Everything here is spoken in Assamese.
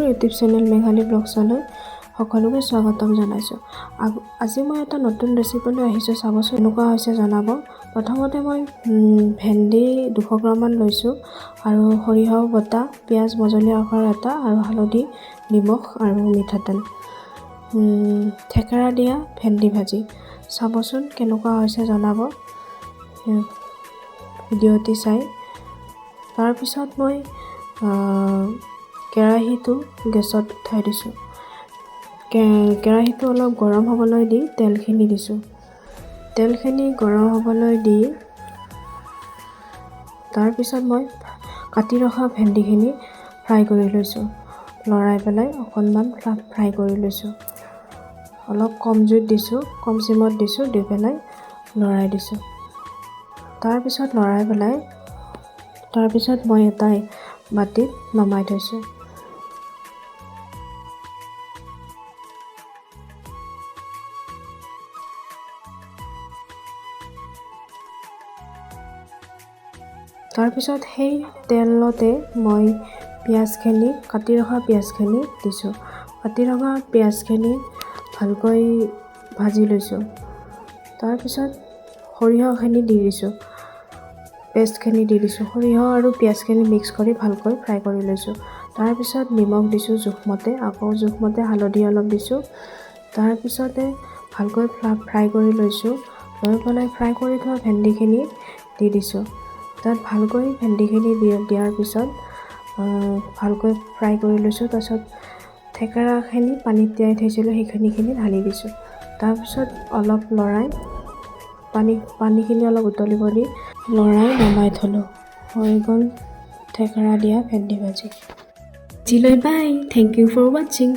ইউটিউব চেনেল মেঘালী ব্লগছলৈ সকলোকে স্বাগতম জনাইছোঁ। আজি মই এটা নতুন ৰেচিপিলৈ আহিছোঁ। চাবচোন কেনেকুৱা হৈছে, জনাব। প্ৰথমতে মই ভেন্দি 200 গ্ৰামমান লৈছোঁ আৰু সৰিয়হ বটা, পিঁয়াজ মজলীয়া আকাৰৰ এটা আৰু হালধি, নিমখ আৰু মিঠাতেল। থেকেৰা দিয়া ভেন্দি ভাজি। চাবচোন কেনেকুৱা হৈছে, জনাব ভিডিঅ'টি চাই। তাৰপিছত মই কেৰাহীটো গেছত উঠাই দিছোঁ। কেৰাহীটো অলপ গৰম হ'বলৈ দি তেলখিনি দিছোঁ। তেলখিনি গৰম হ'বলৈ দি তাৰপিছত মই কাটি ৰখা ভেন্দিখিনি ফ্ৰাই কৰি লৈছোঁ। লৰাই পেলাই অকণমান ফ্ৰাই কৰি লৈছোঁ। অলপ কম জুইত দিছোঁ, কম চিমত দিছোঁ। দি পেলাই লৰাই দিছোঁ। তাৰপিছত লৰাই পেলাই তাৰপিছত মই এটা বাতিত নমাই থৈছোঁ। তাৰপিছত সেই তেলতে মই পিঁয়াজখিনি, কাটি ৰখা পিঁয়াজখিনি দিছোঁ। কাটি ৰখা পিঁয়াজখিনি ভালকৈ ভাজি লৈছোঁ। তাৰপিছত সৰিয়হখিনি দি দিছোঁ, পেষ্টখিনি দি দিছোঁ। সৰিয়হ আৰু পিঁয়াজখিনি মিক্স কৰি ভালকৈ ফ্ৰাই কৰি লৈছোঁ। তাৰপিছত নিমখ দিছোঁ জোখমতে, আকৌ জোখমতে হালধি অলপ দিছোঁ। তাৰপিছতে ভালকৈ ফ্ৰাই কৰি লৈছোঁ। লৈ পেলাই ফ্ৰাই কৰি থোৱা ভেন্দিখিনি দি দিছোঁ তাত। ভালকৈ ভেন্দিখিনি দিয়াৰ পিছত ভালকৈ ফ্ৰাই কৰি লৈছোঁ। তাৰপিছত থেকেৰাখিনি পানীত তিয়াই থৈছিলোঁ, সেইখিনিখিনি ঢালি দিছোঁ। তাৰপিছত অলপ লৰাই পানীখিনি অলপ উতলিব দি লৰাই নমাই থ'লোঁ। হৈ গ'ল থেকেৰা দিয়া ভেন্দি ভাজি। আজিলৈ bye, thank you for watching.